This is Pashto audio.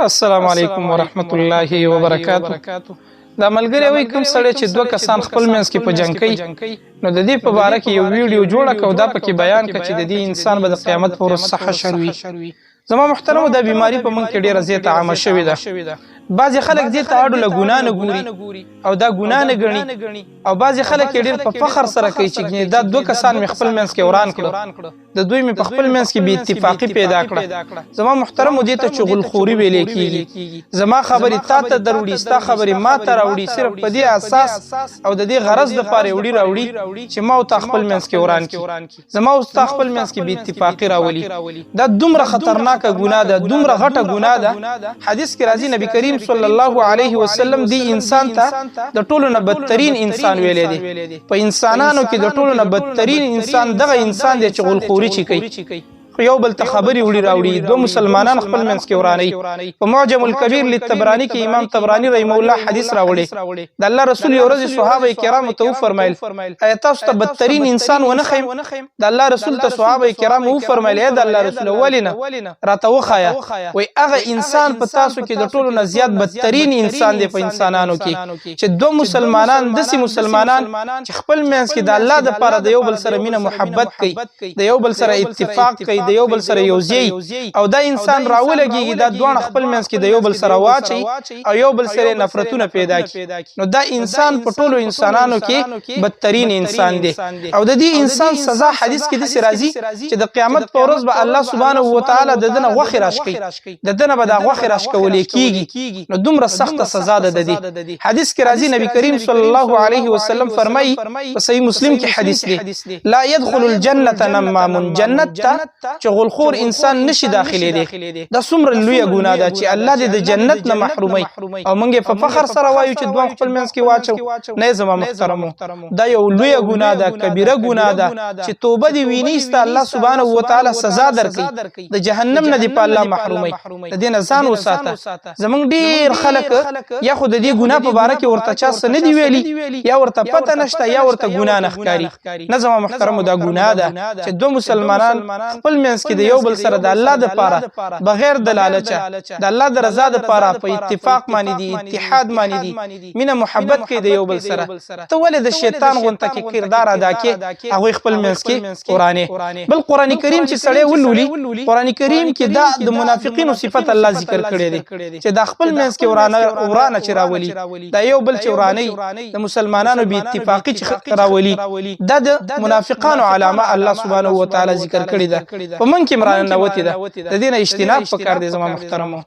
السلام علیکم ورحمت الله وبرکاته. دا ملګری وای کوم سړی چې دوه کسان خپل منځ کې په جنگ کوي، نو د دې په باره کې یو ویډیو جوړه کړه او دا پکې بیان کړه چې د دې انسان به د قیامت پر ورځ څه حشر وي. زما محترمو، دا بیماری په موږ کې ډیره زیاته عامه شوې ده. بعضې خلک دې ته اډو له ګناه نه ګوري او دا ګناه نه ګڼي، او بعضې خلک یې ډېر په فخر سره کوي چې ګنې دا دوه کسان مې خپل منځ کې وران کړو، د دوی مې په خپل منځ کې بې اتفاقي پیدا کړه. زما محترمو، دې ته چغلخوري ویلې کېږي. زما خبرې تا ته دروړي، ستا خبرې ما ته راوړي، صرف په دې اساس او د دې غرض دپاره یې وړي راوړي چې ما او تا خپل منځ کې وران کړي، زما او ستا خپل منځ کې بې اتفاقي راولي. دا دومره خطرناکه ګناه ده، دومره غټه ګناه ده. حدیث کې راځي، نبی کریم صلی الله علیه وسلم دی انسان ته د ټولو نه بدترین انسان ویلی دی. په انسانانو کې د ټولو نه بدترین انسان دغه انسان دی چې غولخوري چې کوي، خو یو بل ته خبرې وړي راوړي، دوه مسلمانان خپل منځ کې ورانوي. په معجم الکبیر للطبراني کې امام طبراني رحمه الله حدیث راوړي، د الله رسول یو ورځ صحابه کرامو ته وفرمایل: ایا تاسو ته بدترین انسان ونه ښیم؟ د الله رسول ته صحابه کرامو وفرمایل: ای د الله رسول، ولې نه، راته وښایه. وایي هغه انسان په تاسو کې د ټولو نه زیات بدترین انسان دی په انسانانو کې چې دوه مسلمانان، داسې مسلمانان چې خپل منځ کې د الله دپاره د یو بل سره مینه محبت کوي، د یو بل سره اتفاق کوي، د یو بل سره یو ځای، او دا انسان راولګيږي، دا دواړه خپل منځ کې د یو بل سره واچي او یو بل سره نفرتونه پیدا کړي، نو دا انسان په ټولو انسانانو کې بدترین انسان دی. او د دې انسان سزا حدیث کې داسې راځي چې د قیامت په ورځ به الله سبحانه وتعالی د ده نه غوښې راشکوي، د ده نه به دا غوښې راشکولې کېږي. نو دومره سخته سزا ده د دې. حدیث کې راځي، نبی کریم صلی الله علیه وسلم فرمایي، په صحیح مسلم کې حدیث دی: لا يدخل الجنة نمام. جنت ته چې غولخور انسان نشي داخلي دی. دا څومره لویه ګناه ده چې الله دې د جنت نه محرومي، او موږ په فخر سره وایو چې دوه خپل منځ کې واچو. نه زما محترمو، دا یو لویه ګناه ده، کبیره ګناه ده چې توبه دې ویني ستا الله سبحانه وتعالی سزا درکړي، د جهنم نه دې په الله محرومي. د دې نه ځان وساته. زمونږ ډیر خلک یا خو د دې ګناه په باره کې ورته چا څه نه دی ویلي، یا ورته پته نشته، یا ورته ګناه نه ښکاري. نه زما محترمو، دا ګناه ده چې دوه مسلمانان خپل منځ کې د یو بل سره د الله د پاره، بغیر د لالچه، د الله د رضا د پاره په اتفاق باندې دي، اتحاد باندې دي، مینه محبت کوي د یو بل سره، ته ولې د شیطان غونته کې کردار ادا کې، هغوی خپل منځ کې ورانې؟ بل قرآن کریم چې سړی ولولي، قرآن کریم کې دا د منافقینو صفت الله ذکر کړی دی چې دا خپل منځ کې ورانه ورانه چې راولي، دا یو بل چې وراني، د مسلمانانو بې اتفاقي چې راولي، دا د منافقانو علامه الله سبحانه وتعالی ذکر کړی ده. په من کې مرانه نوتی ده، د دې نه اجتناب پکار دی زما محترمو.